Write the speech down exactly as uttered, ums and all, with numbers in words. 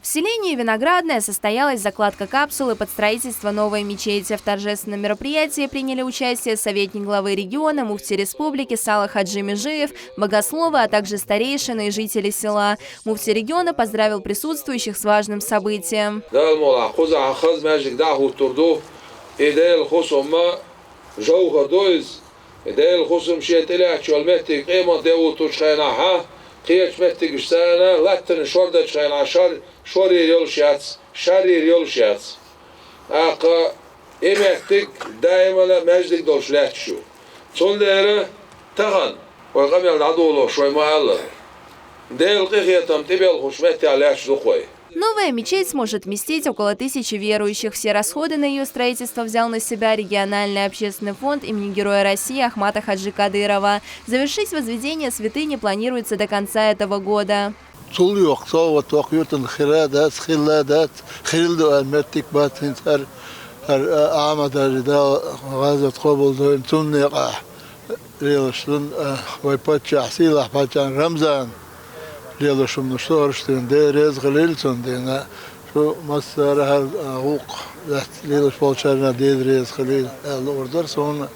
В селении Виноградное состоялась закладка капсулы под строительство новой мечети. В торжественном мероприятии приняли участие советник главы региона, муфтий республики Сала Хаджи Межиев, богословы, а также старейшины и жители села. Муфтий региона поздравил присутствующих с важным событием. Дала мукъ лахь, кхузахь хаза маьждиг дӀахӀуттур ду. И Делан хӀусам жовхӀар ду иза. И Делан хӀусам шен тӀелаьтташ йолу меттиг къемат де хӀуттучу хенахь, кхечу меттигашца латтана шор дечу хенахь, шар, шорийра йолуш яц, шаррийра йолуш яц. ТӀаккха и меттиг даимана маьждиг долуш лаьтташ ю. Цундела тахана вай къамел дӀадолош вай ма-аллара, Делан къинхетам тӀебелхачу меттехь лаьтташ ду-кх вай. Новая мечеть сможет вместить около тысячи верующих. Все расходы на её строительство взял на себя региональный общественный фонд имени Героя России Ахмата Хаджи Кадырова. Завершить возведение святыни планируется до конца этого года. Цул йоккха совгӀат воккха юьртан хир а дац, хилла а дац, хилла ду аьлла меттиг бац хӀинца хӀара, хӀара, а, Ахьмад-Хьаьжин, Дала гӀазот къобалдойла, цунна некъахь лелаш ду, а, вай паччахь, сийлахь паччахьна Рамзана лелаш хӀуманаш ду хӀорш дийна. Дела реза хуьлийла цунна дийна. Шу массара а хӀара, а, гӀуллакх лаьцна лелаш болчарна Дела реза хуьлийла аьлла луур дара суна.